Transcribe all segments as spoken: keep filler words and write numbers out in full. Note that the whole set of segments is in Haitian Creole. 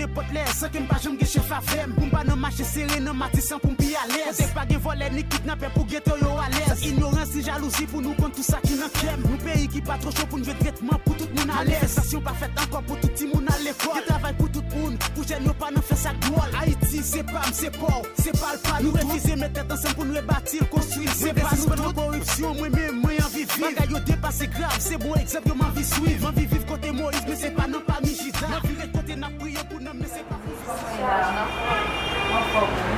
nenpòt lè, san ke m pa janm gen chèf avè m. Pou m pa nan mache sere nan maten san pou m pi alèz. Kote pa gen vòlè ni kidnapè pou gete yo alèz. Sa inyorans ni jalouzi pou nou konn tout sa ki nan kè m. Nou peyi ki pa twò cho pou n jwenn tretman pou tout moun alèz. Manifestasyon pa fèt ankò pou tout timoun al lekòl. Gen travay pou tout moun, pou jèn yo pa nan fè sa k dwòl. Ayiti, se pa m, se pa w, se pa l pa nou. Nou refize met tèt ansanm pou n rebati l, konstwi l. Se pa nou tout. Koripsyon, mwen menm, mwen anvi viv. Bagay yo depase grav, se bon egzanp yo m anvi swiv. M anvi viv kote Moyiz, men se pa nan pami Jida. M anvi ret kote n ap priye pou nanm, men se pa pou fis. Kòman w ye la, non? Anfòm, wi.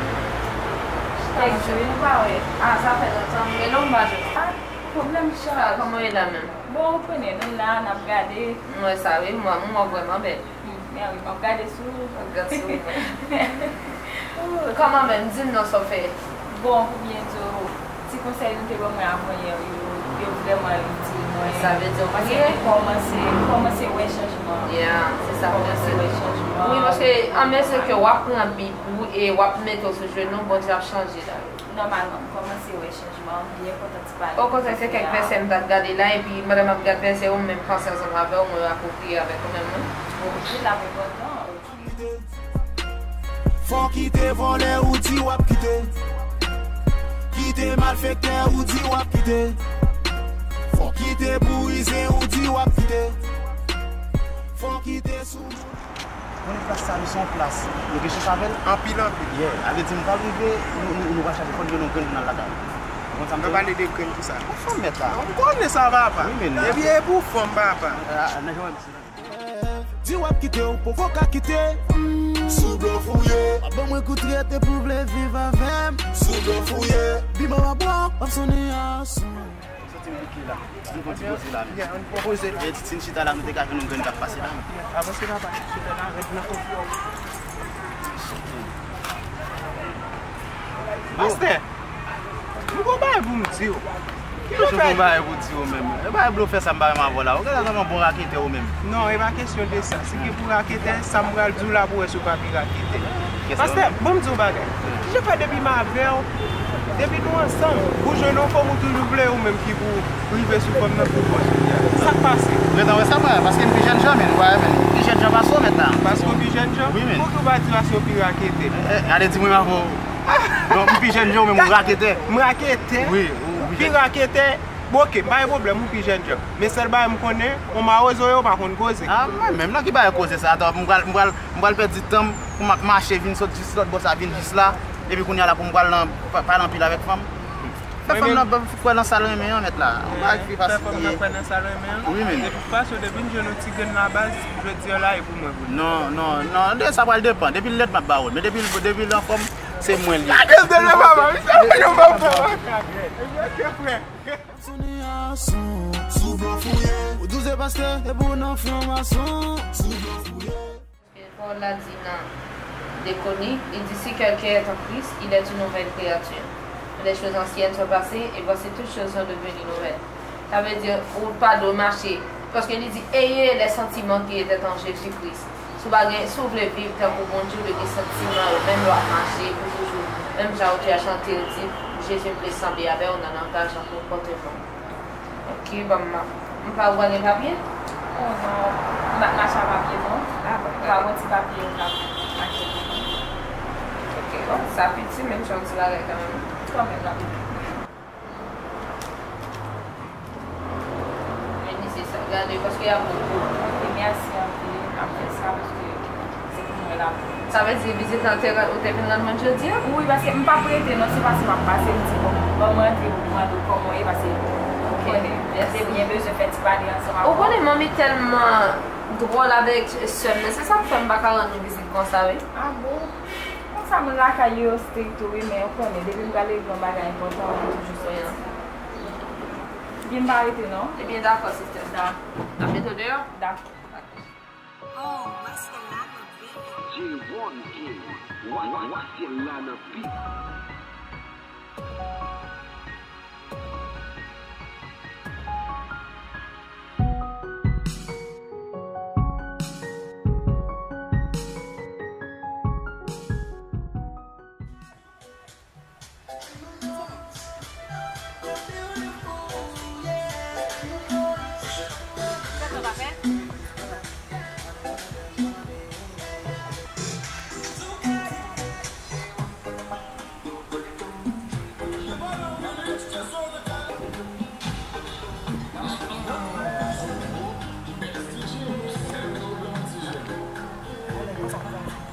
Kèk jou, wi, nou pa wè. Ah, sa fè lontan, m gen lontan m pa jwenn. Ah, pwoblèm chan. Sa, kòman w ye la menm? Bon, ou konnen, nou la, n ap gade. M wè sa, wi, m wè, m wè w vrèman bèl. Hmm, mèsi, m ap gade sou ou. M ap gade sou ou. Kòman menm? Di m non, sa w fè? Bon, pou byen di w, ti konsèy nou te ban mwen avanyè yo, yo vrèman itil mwen. Sa vle di w priye? Paske m kòmanse, m kòmanse wè chanjman. Yeah, se sa m panse. M kòmanse wè chanjman. Wi, paske anmezi ke w ap pran Bib ou e w ap mete w sou jenou, Bondye ap chanje lavi w. Nòmalman, m kòmanse wè chanjman, m byen kontan ti pale. Okontrè, se kèk vèsè m t ap gade la, epi pandan m ap gade vèsè yo, m menm panse ansanm avè w, mwen apwopriye avèk ou menm, wi. Bon, Bib la enpòtan, ok. Fò kite vòlè ou di w ap kite. Kite malfektè ou di w ap kite. Fò kite bourizen ou di w ap kite. Fò kite sou moun. Konnen plas sa nou se yon plas nou gen chans avè l? Anpil, anpil. Yeah, sa vle di m pral rive, nou, nou, nou pral chache fò n jwenn yon grenn pou n al lakay nou. Ou konn sa m di w? Nan pale de grenn kisa? Yon fanm mèt la. Non, m konnen sa, papa. Wi, men. Epi e pou fanm, papa. Ah, nan jan w wè m se Di w ap kite, ou poko ka kite. Sou blòf ou ye. W ap ban mwen kou trèt epi w vle viv avè m. Sou blòf ou ye. Biba w ap bwè, w ap sonnen asou. Soti m pike la. Ann fè yon ti poze la. Yeah, ann fè yon poze la. E ti n chita la, nou te ka jwenn yon grenn k ap pase la. Yeah, avanse papa, chita la, rèd nan kò. Pastè, m gon bagay pou m di w. Ki kesyon pou m bagay pou di w menm? E bagay blofè sa m pa menm avè w la. Ou genlè kòman bon raketè ou menm? Non, e pa kesyon de sa. Si gen pou raketè, sa m pral di w la pou wè si w pa pi raketè. Pastè, ban m di w bagay. Kijan fè depi m avè w, depi nou ansanm, ou jwenn yon fanm ou toujou vle ou menm ki pou rive sou fanm nan pou w pran sou li a? Sa k pase? Gentan wè sa, mwen, paske m pi jèn jan, men, ou pa wè, men. Pi jèn jan pase w, mèt la. Paske w pi jèn jan? Wi, men. Poukisa w pa di w ase w pi raketè? Eh, eh, ale di mwen avè w. Non, m pi jèn jan, men m raketè. M raketè? Wi, ou pi jèn. Pi raketè? Bon, ok, m pa gen pwoblèm, ou pi jèn jan. Men sèl bagay m konnen, yon mawozo ye, ou pa konn koze. Ah, mwen menm, nan ki bagay koze sa? Atann, m pral, m pral, m pral pèdi tan m pou m ap mache vin sot jis lòt bò sa, vin jis la. Epi kounye a la pou m pral nan, pa, pale anpil avèk fanm. Fè fanm nan ba, kwè nan sa l renmen an, mèt la. Yon bagay ki fasil li ye. Fè fanm nan kwè nan sa l renmen an. Wi, men. De tout fason, depi n jwenn yon ti grenn la baz, jodi a la, e pou mwen, pou li. Non, non, non, de sa pral depann. Depi l lèd, m ap ba w l. Men depi, depi l anfòm, se mwen l ye. Gade l de lè, papa, misye ap fè yon papa. Ebyen, ok, frè. Sou ni a sou, sou blòf ou ye. Ou di w se pastè, epi w nan franmason. Sou blòf ou ye. Pawòl la di nan de Kwonik, li di, si quelqu'un est en Christ, il est une nouvelle créature. Les choses anciennes sont passées, et voici toutes choses sont devenues nouvelles. Sa vle di, ou pa dwe mache, paske li di, ayez les sentiments qui étaient en Jésus-Christ. Si w pa gen, si w vle viv tankou Bondye, w dwe gen santiman yo, menm lè w ap mache, pou toujou, menm jan w te a chante, w di, Jezi, m vle sanble avè w nan langaj ak konpòteman. Ok, ban m map. M pa wè gen papye? Oh non, m ap mache a papye non. Ah, bon. M pa gon ti papye yo k ap mache. Ok, bon, sa piti, men m se yon ti bagay kanmenm. Kanmenm, la piti. Men li se sa, gade, paske y ap bon pou ou. Ok, mèsi anpil. M ap fè sa paske se pou mwen la. Sa vle di vizit lan te, ou te vin rann mwen jodi a? Wi, paske m p ap rete non, se pase m ap pase, m di bon, ban m rantre pou mande w kòman w ye, paske ou konnen, mèsi. Te byen bezwen fè ti pale ansanm avè w. Ou konnen manmi tèlman dwòl avèk sè m nan, se sa k fè m pa ka rann nou vizit konsa, wi. Ah bon? Konsa moun lakay yo yo strik tou, wi, men ou konnen, depi m prale regle yon bagay enpòtan, ou toujou sòti. Byen, m pa rete non. Ebyen, dakò, sistè. Dakò. N ap mete w deyò? Dakò. Oh, master la nan bit. J one King. Wa, wa, wa, se la nan bit.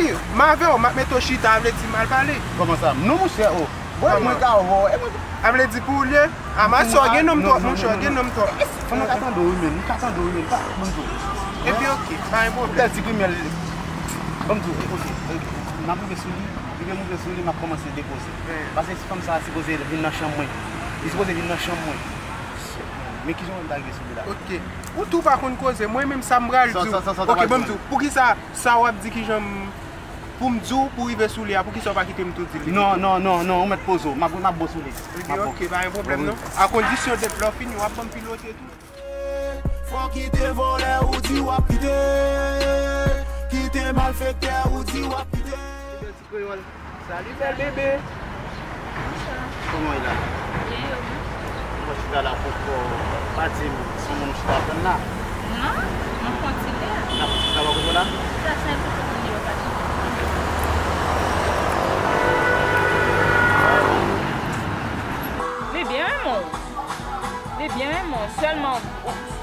wi, m avè w, m ap mete w chita, a vle di m al pale. Kòman sa? Non, monchè, o. Bon, e mwen ka wè w, e mwen. A vle di pou ou l ye? A, ma sè, w gen nonm twòp, monchè, w gen nonm twòp. Fanm nan ka tande w, wi, men, m ka tande w, wi, men, pa, ban m di w. Epi, oke, pa gen pwoblèm. Tèl ti grimèl. Ban m di w, oke, oke. M ap rive sou li, rive monte sou li, m ap kòmanse depoze. Paske fanm sa a sipoze vin nan chanm mwen. Li sipoze vin nan chanm mwen. Men kijan w ta rive sou li la? Oke. Ou tou pa konn koze, mwen menm sa m pral di w. Oke, ban m di w, poukisa sa w ap di kijan m, pou m di w, pou rive sou li a, poukisa w pa kite m tou di l? Non, non, non, non, ou mèt poze w. M ap, m ap bon sou li. Epi, oke, pa gen pwoblèm non. A kondisyon de lè w fini, w ap ban m pilote tou. Fò kite vòlè ou di w ap kite. Kite malfektè ou di w ap kite. Ti kreyòl. Salut bèl bebe. Kòman w ye la? Byen, e ou menm? Mwen chita la poko, pa di m se yon moun ou chita ap tann la. Non, mwen kontinye. N ap chita bò kote w la? Sa se enpòtan pou nou yo pa di. Li byen renmen w. Li byen renmen w. Sèlman,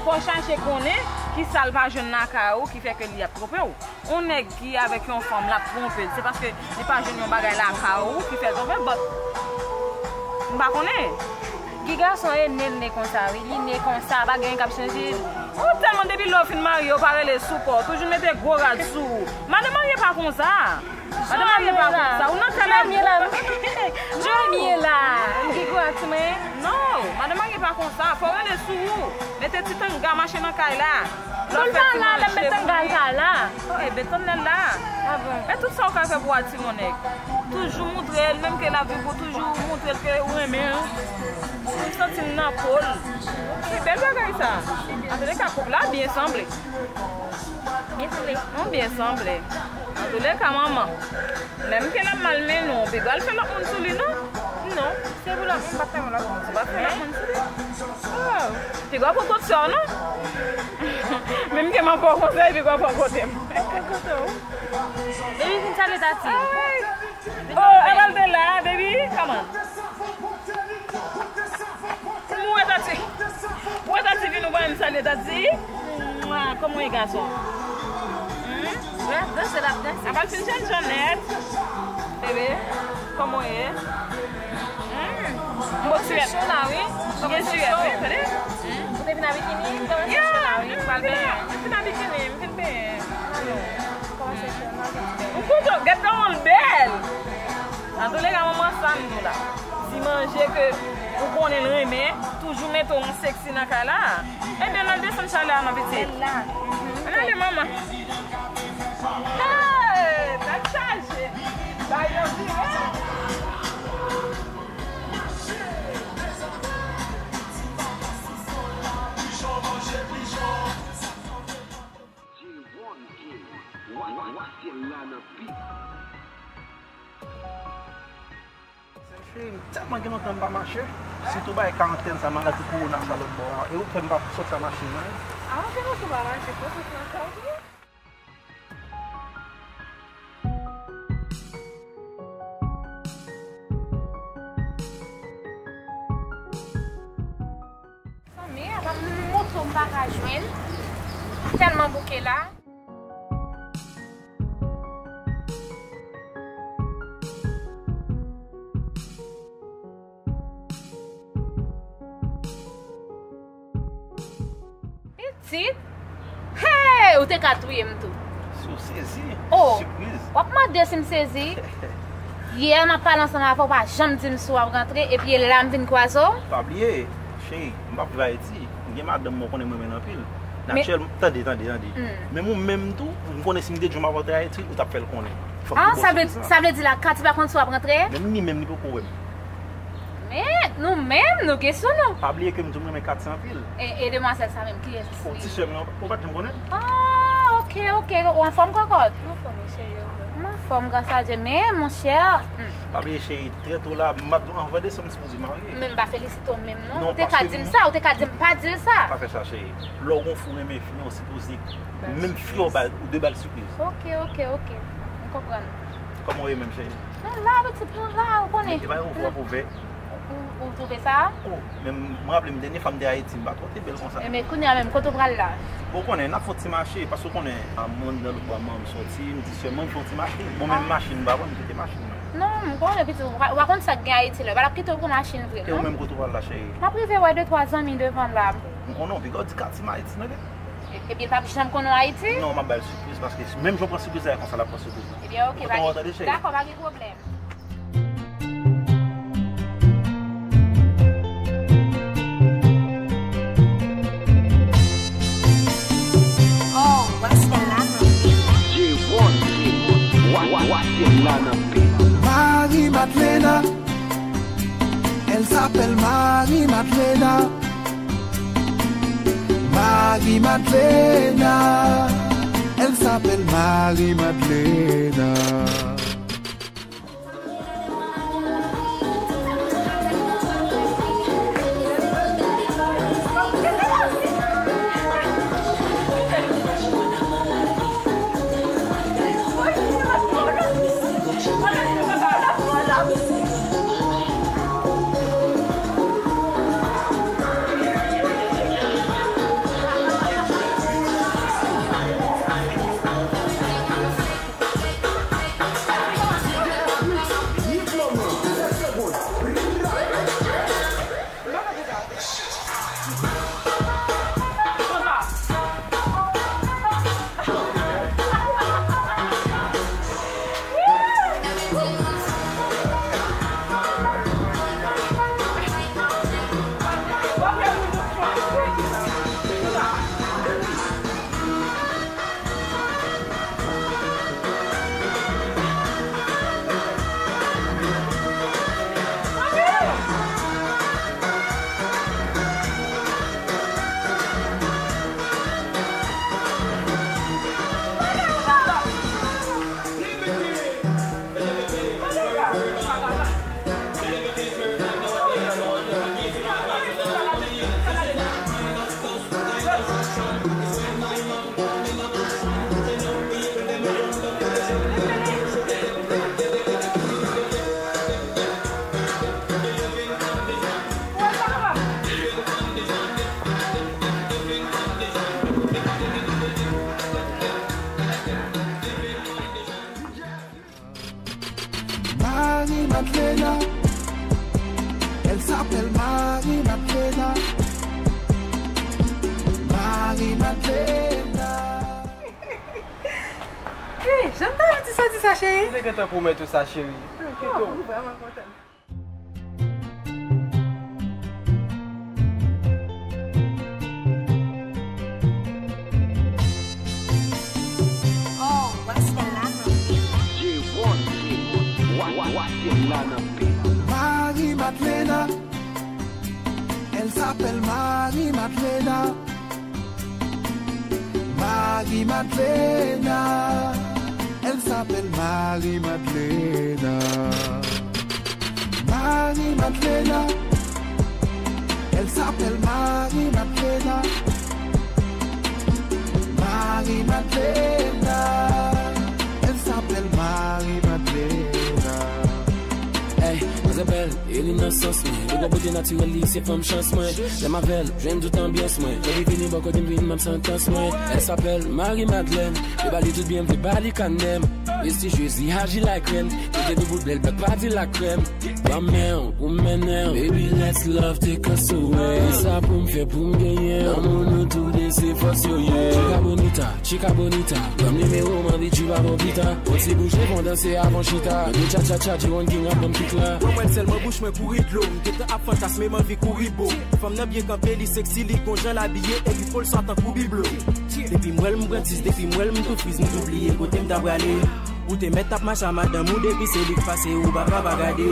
fò w chache konnen kisa l pa jwenn lakay ou ki fè ke li ap twonpe w. Yon nèg ki avèk yon fanm, l ap twonpe l, se paske li pa jwenn yon bagay lakay ou ki fè l twonpe l, but m pa konnen. Gen gason e ne l ne konsa, wi, li ne konsa, pa gen anyen k ap chanje l. Ou tèlman depi lè w fin marye, ou pa rele sou kò w, toujou mete gwo rad sou ou. Madanm marye pa konsa. Madanm marye pa konsa. Ou nan tèl Jeremy la. Jeremy la. Li gen gwo rad sou mwen. Non, madanm marye pa konsa. Fò w rele sou ou. Mete ti tanga mache nan kay la. Lè w fè ti manje pou li. Pou l pa la, lè m met tanga, l pa la. Oh, e ben, tann lè l la. Ah bon? E tout sa w ka fè pou atire yon nèg. Toujou montre l, menm ke l ap viv, ou toujou montre l ke ou renmen l. Pou l santi l nan po l. Se bèl bagay sa. Antouleka, koup la byen sanble. Byen sanble. Nou byen sanble. Antouleka, manman, menm ke l ap malmennen w, w pi pral fè lòt moun sou li, non? Non, se pou lòt moun, m p ap fè yon lòt moun sou li. Ou p ap fè lòt moun sou li? Oh, pi pral pran kòb sè w, non? Menm ke m ap ba w konsèy, pi pral pran kote m. Pran kote w. Baby, vin salye Tati. Ay. Oh, Evaldo la, baby, come on. Kòman w ye, Tati? Ou wè Tati vin ou pa menm salye Tati? Mwa, kòman w ye, gason? Hmm? L ap danse, l ap danse. Apa l fin jèn jèn nèt? Bebe, kòman w ye? Hmm. M bon siyèt. Cho la, wi. M gen siyèt, wi, tande? Hmm. Ou te vin a bikini, m kòmanse cho la, wi. M pral benyen. M fin a bikini, m fin benyen. Alò, kòmanse cho, m al fè ti benyen. M kontan, gad kòman l bèl! Antouleka, manman, sa m di w la. Ti manje ke ou konnen l renmen, toujou mete w an seksi nan kay la. Ebyen, l al desann chalè a non, pitit. Bèl la. Ann ale, manman. Hey, tèt chaje. Bay yo vire. J one King, wa, wa, wa, syèl la nan pit. Sèm cheri, m tèlman gen lontan m pa mache. Sitou bagay karantèn sa, maladi kowona sa lòt bò a. E ou fè m pa sòti a machin nan, wi. A, ou gen lontan w pa mache, fò w sòti nan kay ou tou. Zanmi, apa m moto m pa ka jwenn. Tèlman bouke la. Pitit. Hey! Ou te ka touye m tou. Si w sezi, oh, sipriz. W ap mande si m sezi. Yè m ap pale ansanm avè w, w pa janm di m si w ap rantre, epi e la m vin kwaze w. Pa bliye, cheri, m p ap viv Ayiti. M gen madanm mwen, ou konnen mwen renmen l anpil. Men natirèlman, tande, tande, tande. Hmm. Menm ou menm tou, m konnen si m te di w m ap rantre Ayiti, ou t ap fè l konnen. Fòk ou bon sipriz lan. Ah, sa vle, sa vle di la, Katy pa konn si w ap rantre? Menm li menm, li poko wè m. Men, nou menm, nou gen sou nou. Pa bliye ke m di w m renmen Katy anpil. E, e demwazèl sa menm, kiyès li? Oh, ti sè m nan, ou pa t janm konnen? Ah, ok, ok. Ou anfòm, kòkòt? M anfòm, wi, cheri, ou menm? M anfòm, gras a Dye. Men, monchè, hmm. Pa bliye, cheri, trè to la, m ap, anvan desanm, m sipoze marye. Men m pa felisite w menm, non. Non, ou te ka di m sa, ou te ka di m pa di l sa. Pa fè sa, cheri. Lè w gon fi w renmen, fi w sipoze menm fi w ba, ou de ba l sipriz. Ok, ok, ok. M konprann. Kòman w ye menm, cheri? Nou la, pitit, nou la, ou konnen. E pa yon vwa pou vè. Ou, ou twouve sa? Oh, men m raple m dènye fwa m te Ayiti, m pa twò te bèl konsa. E men kounye a menm, kote w pral la? Bon, ou konnen, n ap fè yon ti mache, paske ou konnen, a, mwen nan lòt bò a, manman m sòti, m di sèlman m fè yon ti mache. Bon, menm machin, m pa konn, m kite machin nan. Non, m konnen, pitit, ou pa, ou pa konn sa k gen Ayiti la. Yo pa t ap kite w pran machin vre, non. E ou menm, kote w pral la, cheri? M ap rive wè de twa zanmi devan la. M konnen, w pi gò di Katy m Ayiti, non, ke? E, ebyen, l p ap janm konnen w Ayiti? Non, m ap ba l sipriz, paske menm jan w pran sipriz la, e konsa l ap pran sipriz la. Ebyen, ok, pa gen, dakò, pa gen pwoblèm. Oh, wa syèl la nan pit. J one King, wa, wa, wa syèl la nan pit. Marie Madlena, elle s'appelle Marie Madlena. Marie Madlena, elle s'appelle Marie Madlena. Marie Madlena. Elle s'appelle Marie Madlena. Marie Madlena. Hey, jan m ta anvi ti soti sa, cheri. Mwen te gentan pwomèt ou sa, cheri. Oh, m vrèman kontan. Oh, what's the line? J one, J one, wa-, wa-, what's the line? Marie Madlena. Elle s'appelle Marie Madlena. Marie Madlena. Elle s'appelle Marie Madlena. Marie Madlena. Elle s'appelle Marie Madlena. Marie Madlena. Elle s'appelle Marie Madlena. Hey, manzè bèl, e li nan sans mwen. Li gen bote natirèl li, se fanm chans mwen. Lè m avè l, jwenn tout anbyans mwen. Lè li vini bò kote m vin, m ap santans mwen. Elle s'appelle Marie Madlena. Li ba li tout byen, m vle ba li kanè m. Prestijyez, li aji like rèn. Li gen de bout bèl bèk, pa di lakrèm. Ban men w, pou mennen w. Baby, let's love, take us away. E sa pou m fè pou m genyen w. Lanmou nou toude, se fòs yo ye. Chica bonita, chica bonita. Ban m nimewo w, m anvi tchip avè w pita. Yon ti bouje, fè w danse avan chita. Mande cha cha cha, G one King ap ban m kik la. Mwen, mwen sèlman bouch mwen kouri dlo. M gentan ap fantasme, m anvi kouri bo. Fanm nan byen kanpe, li seksi, li gon jan l abiye, e li po l swa tankou biblo. Depi m wè l, m pran tis, depi m wè l, m tou friz, m tou bliye kote m ta prale. Ou te mèt ap mache a madanm ou, depi se li k pase, ou pa ka pa gade.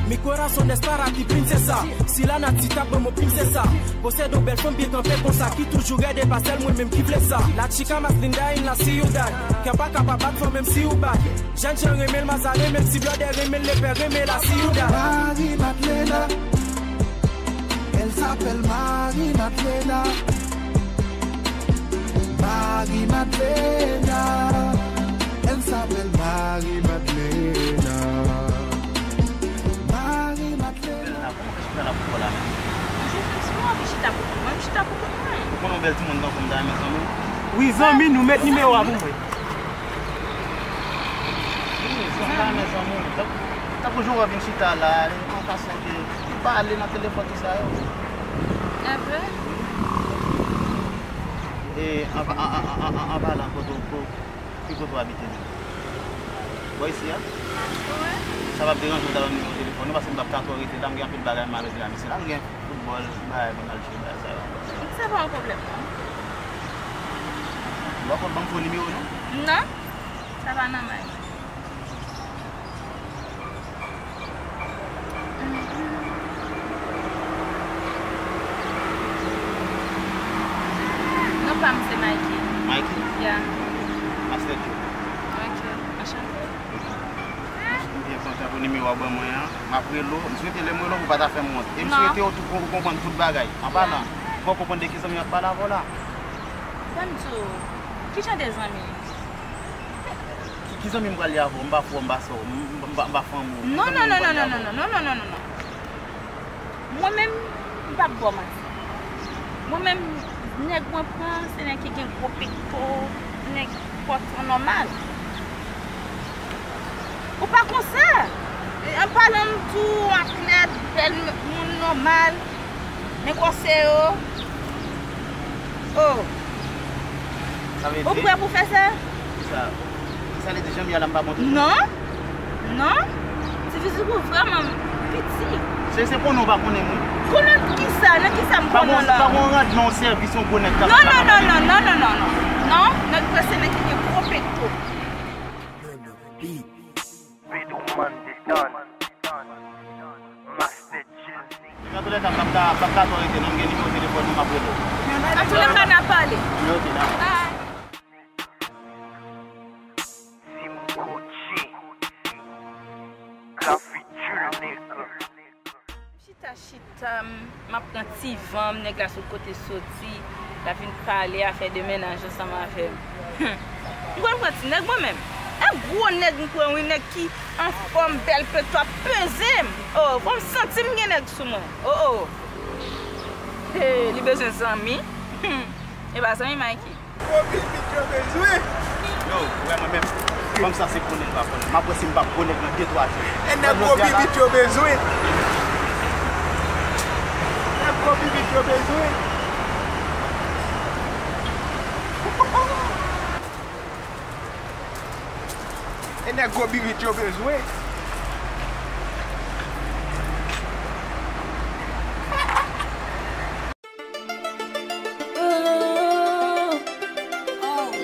Mi corazón es para ti, princesa. Si la nati t ap ban m yon prinsesa. Posede yon bèl fanm byen kanpe konsa, ki toujou rèd, e pa sèl mwen menm ki vle sa. La chica más linda en la ciudad. Kè pa ka pa bat fò menm si ou bat. Jèn jan renmen l, maza renmen l, ti blòdè renmen l, lepè renmen la ciudad. Marie Madlena. Elle s'appelle Marie Madlena. Marie Madlena. Elle s'appelle Marie Madlena. Marie Madlena. Bèl la, kòman kè chita la pou kò la menm? Jezi, si w anvi chita pou kont mwen, m chita pou kont mwen. Ou konn yon bèl timoun tankou m ta renmen zanmi w? Wi, zanmi, nou met nimewo a pou mwen. Wi, zanmi, ta renmen zanmi w. Tank, tankou jan w vin chita la, yon fason ke nou pale nan telefòn, tout sa yo. Evre? E, an, an, an palan, kote w, ko-, ki kote w abite menm? Bò isi a? Wi. Sa p ap deranje w ta ban m nimewo telefòn ou, paske m p ap ka twò rete la, m gen anpil bagay m al regle a mesye la, m gen foutbòl, bagay pou m al jwe, bagay sa yo ankò. Sa pa yon pwoblèm, non. Ou pa konn ban m fo nimewo, non? Non. Sa pa nòmal. Non pa m se Mikey. Mikey? Yeah. Master Joe. Ok, anchante. M byen kontan pou nimewo a w ban mwen an. M ap rele w. M swete lè m rele w pou w pa ta fè m wont. E m swete w tou kon-, ou konprann tout bagay. An palan, fò w konprann de ki zanmi m ap pale avè w la. Ban m di w, ki jan de zanmi? Ki, ki zanmi m pral ye avè w? M pa frè w, m pa sè w, m, m, m pa, m pa fanmi w. Non, non, non, non, non, non, non, non, non, non, non, non. Mwen menm, m p ap ba w manti. Mwen menm, nèg mwen pran, se nèg ki gen gwo pekto, nèg pòtan nòmal. Ou pa konsa? An palan m tou, atlèt, bèl moun nòmal. Men kò se yo. Oh. Sa vle di? Ou prè pou fè sa? Kisa? Kisa li di, janm ya la m pa bon toujou? Non. Non. Ti fizik ou vrèman piti. Se, se konnen w pa konnen mwen. Konnen kisa? Nan kisa m konnen w la? Pa bon randman w sèvis yon gwo nèg k ap... Non, non, non, non, non, non, non, non. Non, nèg prese, nèg ki gen gwo pekto. Pedro Mandestan. Master Gilles. Nan toulèka, m p ap ka, m p ap ka twò rete non, m gen nimewo telefòn ou, m ap rele w. Nan toulèka, n ap pale. Ok, dakò. Bye. Sim Gucci. Ka fitil nèg. Chita, chita. M ap pran ti van, nèg la sot kote soti, l ap vin pale afè de mennaj ansanm avè m. Hum. M konn pran ti nèg mwen menm. E gwo nèg m pran wi, nèg ki anfòm, bèl pekto ap peze m. Oh, fò m santi m gen nèg sou mwen. Oh, oh. Hey, li bezwen zanmi. Hum. E pa zanmi Mikey. Yo, ou wè mwen menm. Fanm sa se konnen l pa konnen. M ap wè si m p ap gwo nèg nan de twa jou. E nèg gwo bibit yo bezwen. Nèg gwo bibit yo bezwen. E nèg gwo bibit yo bezwen.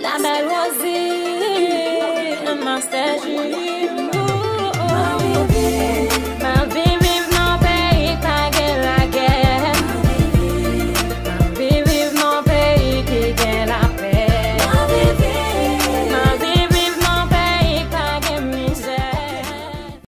La belle Rosie, un master G.